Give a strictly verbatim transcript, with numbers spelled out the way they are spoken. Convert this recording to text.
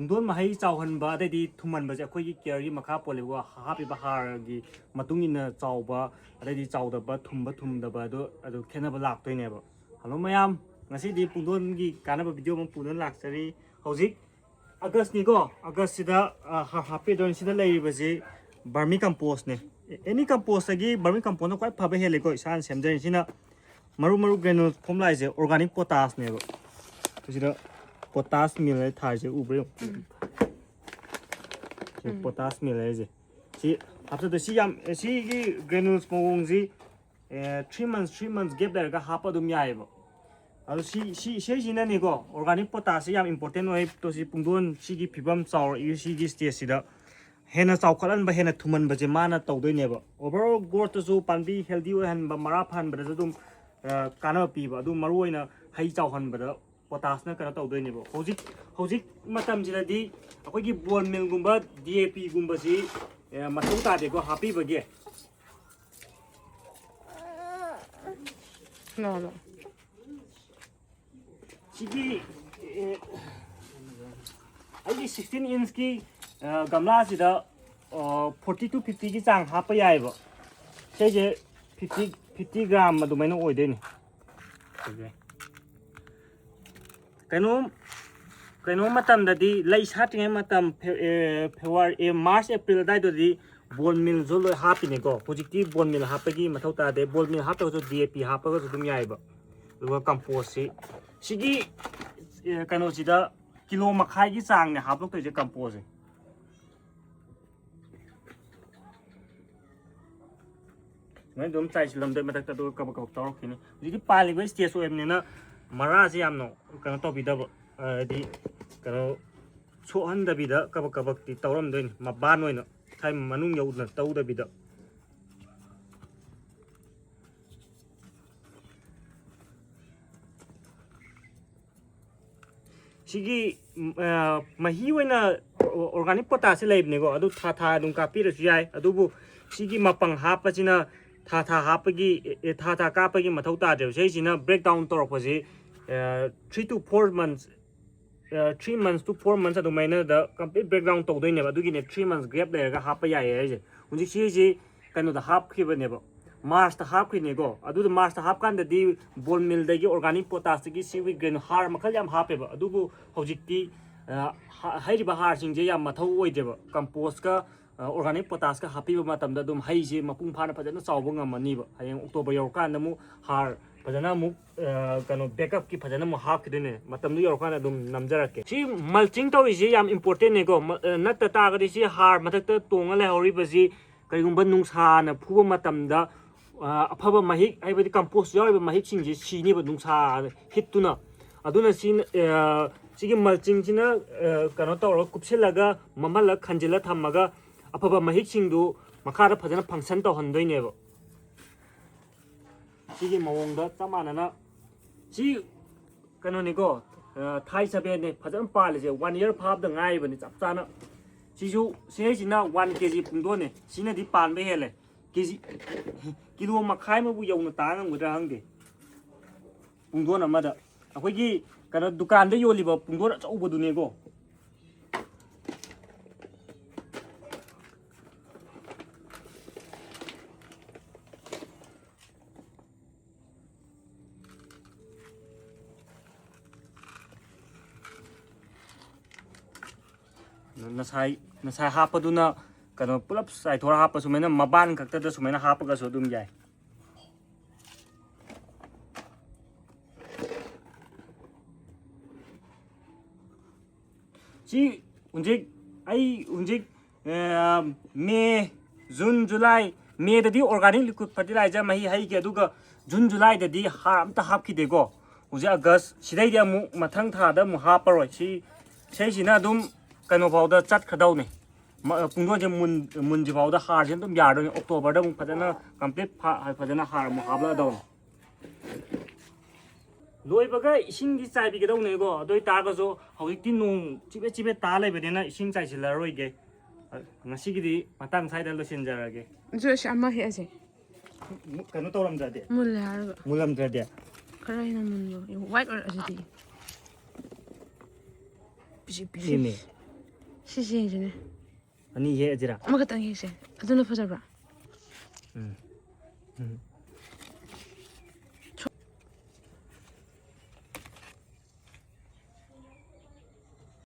ꯄꯨꯡꯗꯣꯟ ꯃꯍꯩ ꯆꯥꯎꯍꯟꯕ ꯑꯗꯩꯗꯤ ꯊꯨꯝꯍꯟꯕꯁꯦ ꯑꯩꯈꯣꯏꯒꯤ ꯀꯦꯌꯔꯒꯤ ꯃꯈꯥ ꯄꯣꯜꯂꯦꯕꯀꯣ꯫ ꯍꯥꯞꯄꯤꯕ ꯍꯥꯔꯒꯤ ꯃꯇꯨꯡ ꯏꯟꯅ ꯆꯥꯎꯕ ꯑꯗꯩꯗꯤ ꯆꯥꯎꯗꯕ, ꯊꯨꯝꯕ ꯊꯨꯝꯗꯕ ꯑꯗꯨ, ꯑꯗꯨ ꯈꯦꯠꯅꯕ ꯂꯥꯛꯇꯣꯏꯅꯦꯕ꯫ ꯍꯜꯂꯣ ꯃꯌꯥꯝ, ꯉꯁꯤꯗꯤ ꯄꯨꯡꯗꯣꯟꯒꯤ ꯀꯥꯟꯅꯕ ꯚꯤꯗꯤꯑꯣ ꯑꯃ ꯄꯨꯗꯨꯅ ꯂꯥꯛꯆꯔꯤ꯫ ꯍꯧꯖꯤꯛ ꯑꯥꯒꯁꯅꯤꯀꯣ, ꯑꯥꯒꯁꯁꯤꯗ, ꯑ, ꯍꯥ-, ꯍꯥꯞꯄꯤꯗꯣꯏꯅꯤ꯫ ꯁꯤꯗ ꯂꯩꯔꯤꯕꯁꯤ ꯕꯔꯃꯤ ꯀꯝꯄꯣꯁꯅꯦ꯫ ꯑꯦꯅꯤ ꯀꯝꯄꯣꯁꯇꯒꯤ ꯕꯔꯃꯤ ꯀꯝꯄꯣꯁꯅ ꯈ꯭ꯋꯥꯏ ꯐꯕ ꯍꯦꯜꯂꯦꯀꯣ, ꯏꯁꯥꯅ ꯁꯦꯝꯖꯔꯤꯁꯤꯅ꯫ ꯃꯔꯨ ꯃꯔꯨ ꯒ꯭ꯔꯦꯅꯨꯜꯁ ꯐꯣꯝꯂꯥꯏꯁꯦ ꯑꯣꯔꯒꯥꯅꯤꯛ ꯄꯣꯇꯥꯁꯅꯦꯕ꯫ ꯁꯤꯗ ꯄꯣꯇꯥꯁ ꯃꯤꯜ ꯍꯥꯏ ꯊꯥꯔꯤꯁꯦ ꯎꯕ꯭ꯔꯥ ꯌꯦꯡꯉꯨ꯫ ꯎꯝ꯫ ꯁꯤ ꯎꯝ꯫ ꯄꯣꯇꯥꯁ ꯃꯤꯜ ꯍꯥꯏꯁꯦ꯫ ꯁꯤ ꯍꯥꯞꯆꯗꯣꯏ-, ꯁꯤ ꯌꯥꯝ, ꯁꯤꯒꯤ ꯒ꯭ꯔꯦꯅꯨꯜꯁ ꯃꯑꯣꯡꯁꯤ, ꯑꯦ, three months, three months gap ꯂꯩꯔꯒ ꯍꯥꯞꯄ ꯑꯗꯨꯝ ꯌꯥꯏꯑꯕ꯫ ꯑꯗꯣ ꯁꯤ, ꯁꯤ, ꯁꯤꯁꯤꯅꯅꯦꯀꯣ, ꯑꯣꯔꯒꯥꯅꯤꯛ ꯄꯣꯇꯥꯁꯁꯤ ꯌꯥꯝ ꯏꯝꯄꯣꯔꯇꯦꯟ ꯑꯣꯏ꯫ ꯇꯣ ꯁꯤ ꯄꯨꯡꯗꯣꯟ ꯁꯤꯒꯤ ꯐꯤꯕꯝ ꯆꯥꯎꯔꯛꯏ, ꯁꯤꯒꯤ ꯁ꯭ꯇꯦꯖꯁꯤꯗ ꯍꯦꯟꯅ ꯆꯥꯎꯈꯠꯍꯟꯕ, ꯍꯦꯟꯅ ꯊꯨꯝꯍꯟꯕꯁꯦ ꯃꯥꯅ ꯇꯧꯗꯣꯏꯅꯦꯕ꯫ ꯑꯣꯚꯔꯑꯣꯜ ꯒ꯭ꯔꯣꯠꯇꯁꯨ ꯄꯥꯝꯕꯤ ꯍꯦꯜꯗꯤ ꯑꯣꯏꯍꯟꯕ, ꯃꯔꯥ ꯐꯍꯟꯕꯗꯁꯨ ꯑꯗꯨꯝ, ꯑ, ꯀꯥꯟꯅꯕ ꯄꯤꯕ꯫ ꯑꯗꯨ ꯃꯔꯨꯑꯣꯏꯅ ꯍꯩ ꯆꯥꯎꯍꯟꯕꯗ ꯄꯣꯇꯥꯁꯅ ꯀꯩꯅꯣ ꯇꯧꯗꯣꯏꯅꯦꯕ꯫ ꯍꯧꯖꯤꯛ, ꯍꯧꯖꯤꯛ ꯃꯇꯝꯁꯤꯗꯗꯤ ꯑꯩꯈꯣꯏꯒꯤ ꯕꯣꯟ ꯃꯤꯜꯒꯨꯝꯕ ꯗꯤ ꯑꯦ ꯄꯤꯒꯨꯝꯕꯁꯤ, ꯑ, ꯃꯊꯧ ꯇꯥꯗꯦꯀꯣ ꯍꯥꯞꯄꯤꯕꯒꯤ꯫ ꯂꯥꯛꯑꯣ, ꯂꯥꯛꯑꯣ꯫ ꯁꯤꯒꯤ, ꯑꯦ, ꯑꯩꯒꯤ sixteen inch ꯀꯤ, ꯑ, ꯒꯝꯂꯥꯁꯤꯗ, ꯑ, forty to fifty ꯒꯤ ꯆꯥꯡ ꯍꯥꯞꯄ ꯌꯥꯏꯑꯕ꯫ ꯁꯤꯁꯦ fifty, fifty gram ꯑꯗꯨꯃꯥꯏꯅ ꯑꯣꯏꯗꯣꯏꯅꯤ꯫ ꯀꯩꯅꯣ, ꯀꯩꯅꯣ ꯃꯇꯝꯗꯗꯤ, ꯂꯩ ꯁꯥꯠꯇ꯭ꯔꯤꯉꯩ ꯃꯇꯝ, ꯐꯦ-, ꯑꯦ, ꯐꯦꯕ꯭ꯔꯨꯋꯥꯔꯤ, ꯑꯦ, ꯃꯥꯔꯆ, ꯑꯦꯄ꯭ꯔꯤꯜ ꯑꯗꯨꯋꯥꯏꯗꯗꯤ ꯕꯣꯟ ꯃꯤꯜꯁꯨ ꯂꯣꯏ ꯍꯥꯞꯄꯤꯅꯦꯀꯣ꯫ ꯍꯧꯖꯤꯛꯇꯤ ꯕꯣꯟ ꯃꯤꯜ ꯍꯥꯞꯄꯒꯤ ꯃꯊꯧ ꯇꯥꯗꯦ꯫ ꯕꯣꯟ ꯃꯤꯜ ꯍꯥꯞꯇ꯭ꯔꯒꯁꯨ ꯗꯤ ꯑꯦ ꯄꯤ ꯍꯥꯞꯄꯒꯁꯨ ꯑꯗꯨꯝ ꯌꯥꯏꯑꯕ꯫ ꯑꯗꯨꯒ ꯀꯝꯄꯣꯁꯁꯤ ꯁꯤꯒꯤ, ꯑꯦ, ꯀꯩꯅꯣꯁꯤꯗ ꯀꯤꯂꯣ ꯃꯈꯥꯏꯒꯤ ꯆꯥꯡꯅꯦ ꯍꯥꯞꯂꯛꯇꯣꯏꯁꯦ ꯀꯝꯄꯣꯁꯁꯦ꯫ ꯁꯨꯃꯥꯏꯅ ꯑꯗꯨꯝ ꯆꯥꯏꯁꯤꯜꯂꯝꯗꯣꯏ ꯃꯊꯛꯇ, ꯑꯗꯨꯒ ꯀꯕꯛ ꯀꯕꯛ ꯇꯧꯔꯛꯈꯤꯅꯤ꯫ ꯍꯧꯖꯤꯛꯇꯤ ꯄꯥꯜꯂꯤꯕ ꯁ꯭ꯇꯦꯖ ꯑꯣꯏꯕꯅꯤꯅ ꯃꯔꯥꯁꯦ ꯌꯥꯝꯅ ꯀꯩꯅꯣ ꯇꯧꯕꯤꯗꯕ, ꯍꯥꯏꯗꯤ ꯀꯩꯅꯣ ꯁꯣꯛꯍꯟꯗꯕꯤꯗ ꯀꯕꯛ ꯀꯕꯛꯇꯤ ꯇꯧꯔꯝꯗꯣꯏꯅꯤ, ꯃꯕꯥꯟ ꯑꯣꯏꯅ ꯊꯥꯏ ꯃꯅꯨꯡ ꯌꯧꯗꯅ ꯇꯧꯗꯕꯤꯗ꯫ ꯁꯤꯒꯤ, ꯎꯝ, ꯑ, ꯃꯍꯤ ꯑꯣꯏꯅ ꯑꯣ-, ꯑꯣꯔꯒꯥꯅꯤꯛ ꯄꯣꯇꯥꯁꯁꯦ ꯂꯩꯕꯅꯦꯀꯣ, ꯑꯗꯨ ꯊꯥ ꯊꯥ ꯑꯗꯨꯝ ꯀꯥꯞꯄꯤꯔꯁꯨ ꯌꯥꯏ꯫ ꯑꯗꯨꯕꯨ ꯁꯤꯒꯤ ꯃꯄꯪ ꯍꯥꯞꯄꯁꯤꯅ ꯊꯥ ꯊꯥ ꯍꯥꯞꯄꯒꯤ, ꯑꯦ, ꯊꯥ ꯊꯥ ꯀꯥꯞꯄꯒꯤ ꯃꯊꯧ ꯇꯥꯗ꯭ꯔꯦꯕ꯫ ꯁꯤꯁꯤꯅ breakdown ꯇꯧꯔꯛꯄꯁꯤ, ꯑ, three to four months three months to four months ꯑꯗꯨꯃꯥꯏꯅꯗ complete breakdown ꯇꯧꯗꯣꯏꯅꯦꯕ꯫ ꯑꯗꯨꯒꯤꯅꯦ ꯊ꯭ꯔꯤ ꯃꯟꯁ ꯒꯦꯞ ꯂꯩꯔꯒ ꯍꯥꯞꯄ ꯌꯥꯏꯌꯦ ꯍꯥꯏꯁꯦ꯫ ꯍꯧꯖꯤꯛ ꯁꯤꯁꯤ ꯀꯩꯅꯣꯗ ꯍꯥꯞꯈꯤꯕꯅꯦꯕ, ꯃꯥꯔꯁꯇ ꯍꯥꯞꯈꯤꯅꯦꯀꯣ꯫ ꯑꯗꯨꯗ ꯃꯥꯔꯁꯇ ꯍꯥꯞꯀꯥꯟꯗꯗꯤ ꯕꯣꯟ ꯃꯤꯜꯗꯒꯤ ꯑꯣꯔꯒꯥꯅꯤꯛ ꯄꯣꯇꯥꯁꯇꯒꯤ ꯁꯤꯋꯤꯠ ꯒ꯭ꯔꯦꯟ ꯍꯥꯔ ꯃꯈꯜ ꯌꯥꯝ ꯍꯥꯞꯄꯦꯕ꯫ ꯑꯗꯨꯕꯨ ꯍꯧꯖꯤꯛꯇꯤ ꯑ, ꯍꯥ- ꯍꯥꯏꯔꯤꯕ ꯍꯥꯔꯁꯤꯡꯁꯦ ꯌꯥꯝ ꯃꯊꯧ ꯑꯣꯏꯗꯦꯕ꯫ ꯀꯝꯄꯣꯁꯀ ꯑꯣꯔꯒꯥꯅꯤꯛ ꯄꯣꯇꯥꯁꯀ ꯍꯥꯞꯄꯤꯕ ꯃꯇꯝꯗ ꯑꯗꯨꯝ ꯍꯩꯁꯦ ꯃꯄꯨꯡ ꯐꯥꯅ ꯐꯖꯅ ꯆꯥꯎꯕ ꯉꯝꯃꯅꯤꯕ꯫ ꯍꯌꯦꯡ ꯑꯣꯛꯇꯣꯕꯔ ꯌꯧꯔꯀꯥꯟꯗ ꯑꯃꯨꯛ ꯍꯥꯔ ꯐꯖꯅ ꯑꯃꯨꯛ ꯑ, ꯀꯩꯅꯣ ꯕꯦꯛꯀꯞꯀꯤ ꯐꯖꯅ ꯑꯃꯨꯛ ꯍꯥꯞꯈꯤꯗꯣꯏꯅꯦ꯫ ꯃꯇꯝꯗꯨ ꯌꯧꯔꯀꯥꯟꯗ ꯑꯗꯨꯝ ꯅꯝꯖꯔꯛꯀꯦ꯫ ꯁꯤ ꯃꯜꯆꯤꯡ ꯇꯧꯔꯤꯁꯤ ꯌꯥꯝ ꯏꯝꯄꯣꯔꯇꯦꯟꯅꯦꯀꯣ꯫ ꯃ- ꯑ, ꯅꯠꯇ ꯇꯥꯔꯒꯗꯤ ꯁꯤ ꯍꯥꯔ ꯃꯊꯛꯇ ꯇꯣꯡꯉ ꯂꯩꯍꯧꯔꯤꯕꯁꯤ ꯀꯔꯤꯒꯨꯝꯕ ꯅꯨꯡꯁꯥꯅ ꯐꯨꯕ ꯃꯇꯝꯗ ꯑ, ꯑꯐꯕ ꯃꯍꯤꯛ, ꯍꯥꯏꯕꯗꯤ ꯀꯝꯄꯣꯁ ꯌꯥꯎꯔꯤꯕ ꯃꯍꯤꯛꯁꯤꯡꯁꯤ ꯁꯤꯅꯦꯕ ꯅꯨꯡꯁꯥ ꯍꯤꯠꯇꯨꯅ꯫ ꯑꯗꯨꯅ ꯁꯤ ꯑ, ꯁꯤꯒꯤ ꯃꯜꯆꯤꯡꯁꯤꯅ ꯑ, ꯀꯩꯅꯣ ꯇꯧꯔꯒ ꯀꯨꯞꯁꯤꯜꯂꯒ ꯃꯝꯍꯜꯂꯒ ꯈꯟꯖꯤꯜꯂ ꯊꯝꯃꯒ ꯑꯐꯕ ꯃꯍꯤꯛꯁꯤꯡꯗꯨ ꯃꯈꯥꯗ ꯐꯖꯅ ꯐꯪꯁꯟ ꯇꯧꯍꯟꯗꯣꯏꯅꯦꯕ꯫ ꯁꯤꯒꯤ ꯃꯑꯣꯡꯗ ꯆꯞ ꯃꯥꯟꯅꯅ ꯁꯤ ꯀꯩꯅꯣꯅꯤꯀꯣ, ꯑ, ꯊꯥꯏ ꯁꯕꯦꯟꯅꯦ ꯐꯖꯅ ꯄꯥꯜꯂꯤꯁꯦ꯫ ꯋꯥꯟ ꯏꯌꯔ ꯐꯥꯕꯗ ꯉꯥꯏꯔꯤꯕꯅꯤ ꯆꯞ ꯆꯥꯅ꯫ ꯁꯤꯁꯨ ꯁꯤꯁꯤꯅ ꯋꯥꯟ ꯀꯦ ꯖꯤ ꯄꯨꯡꯗꯣꯟꯅꯦ꯫ ꯁꯤꯅꯗꯤ ꯄꯥꯟꯕ ꯍꯦꯜꯂꯦ꯫ ꯀꯦ ꯖꯤ ꯀꯤꯂꯣ ꯃꯈꯥꯏꯃꯨꯛꯕꯨ ꯌꯧꯅ ꯇꯥ ꯉꯝꯒꯗ꯭ꯔꯥ ꯈꯪꯗꯦ꯫ ꯄꯨꯡꯗꯣꯟ ꯑꯃꯗ ꯑꯩꯈꯣꯏꯒꯤ ꯀꯩꯅꯣ ꯗꯨꯀꯥꯟꯗ ꯌꯣꯜꯂꯤꯕ ꯄꯨꯡꯗꯣꯟ ꯑꯆꯧꯕꯗꯨꯅꯦꯀꯣ꯫ ꯉꯁꯥꯏ ꯉꯁꯥꯏ ꯍꯥꯞꯄꯗꯨꯅ ꯀꯩꯅꯣ ꯄꯨꯂꯞ ꯆꯥꯏꯊꯣꯛꯑ ꯍꯥꯞꯄ, ꯁꯨꯃꯥꯏꯅ ꯃꯕꯥꯟ ꯈꯛꯇꯗ ꯁꯨꯃꯥꯏꯅ ꯍꯥꯞꯄꯒꯁꯨ ꯑꯗꯨꯝ ꯌꯥꯏ꯫ ꯁꯤ ꯍꯧꯖꯤꯛ ꯑꯩ ꯍꯧꯖꯤꯛ ꯑ, ꯃꯦ, ꯖꯨꯟ, ꯖꯨꯂꯥꯏ, ꯃꯦꯗꯗꯤ organic liquid fertilizer ꯃꯍꯤ ꯍꯩꯒꯦ, ꯑꯗꯨꯒ ꯖꯨꯟ, ꯖꯨꯂꯥꯏꯗꯗꯤ ꯍꯥꯔ ꯑꯝꯇ ꯍꯥꯞꯈꯤꯗꯦꯀꯣ꯫ ꯍꯧꯖꯤꯛ ꯑꯥꯒꯁ, ꯁꯤꯗꯩꯗꯤ ꯑꯃꯨꯛ ꯃꯊꯪ ꯊꯥꯗ ꯑꯃꯨꯛ ꯍꯥꯞꯄꯔꯣꯏ꯫ ꯁꯤ, ꯁꯤꯁꯤꯅ ꯑꯗꯨꯝ ꯀꯩꯅꯣ ꯐꯥꯎꯗ ꯆꯠꯈ꯭ꯔꯗꯧꯅꯤ꯫ ꯃ-, ꯄꯨꯡꯗꯣꯟꯁꯦ ꯃꯨꯟ-, ꯃꯨꯟꯗ꯭ꯔꯤ ꯐꯥꯎꯗ ꯍꯥꯔꯁꯦ ꯑꯗꯨꯝ ꯌꯥꯔꯗꯧꯅꯤ꯫ ꯑꯣꯛꯇꯣꯕꯔꯗ ꯑꯃꯨꯛ ꯐꯖꯅ complete ꯐꯥ-, ꯐꯖꯅ ꯍꯥꯔ ꯑꯃꯨꯛ ꯍꯥꯞꯂꯛꯑꯗꯧꯅꯤ꯫ ꯂꯣꯏꯕꯒ ꯏꯁꯤꯡꯗꯤ ꯆꯥꯏꯕꯤꯒꯗꯧꯅꯦꯀꯣ꯫ ꯑꯗꯨ ꯑꯣꯏꯇꯥꯔꯒꯁꯨ ꯍꯧꯖꯤꯛꯇꯤ ꯅꯣꯡ ꯆꯤꯕꯦꯠ ꯆꯤꯕꯦꯠ ꯇꯥ ꯂꯩꯕꯅꯤꯅ ꯏꯁꯤꯡ ꯆꯥꯏꯁꯤꯜꯂꯔꯣꯏꯒꯦ꯫ ꯉꯁꯤꯒꯤꯗꯤ ꯃꯇꯥꯡ ꯁ꯭ꯋꯥꯏꯗ ꯂꯣꯏꯁꯤꯟꯖꯔꯒꯦ꯫ ꯖꯨꯁ ꯑꯃ ꯍꯦꯛꯑꯁꯦ꯫ ꯀꯩꯅꯣ ꯇꯧꯔꯝꯗ꯭ꯔꯗꯤ? ꯃꯨꯜꯂꯦ ꯍꯥꯏꯔꯒ꯫ ꯃꯨꯜꯂꯝꯗ꯭ꯔꯗꯤ? ꯈꯔ ꯍꯦꯟꯅ ꯃꯨꯟꯕ꯫ White ꯑꯣꯏꯔꯛꯑꯁꯤꯗꯤ꯫ ꯁꯤ ꯄꯤꯛꯏꯃꯦ꯫ ꯁꯤꯁꯦ ꯌꯦꯡꯁꯤꯅꯦ꯫ ꯑꯅꯤ ꯍꯦꯛꯑꯁꯤꯔꯥ? ꯑꯃꯈꯛꯇꯪ ꯍꯦꯛꯁꯦ꯫ ꯑꯗꯨꯅ ꯐꯖꯕ꯭ꯔꯥ? ꯎꯝ꯫ ꯎꯝ꯫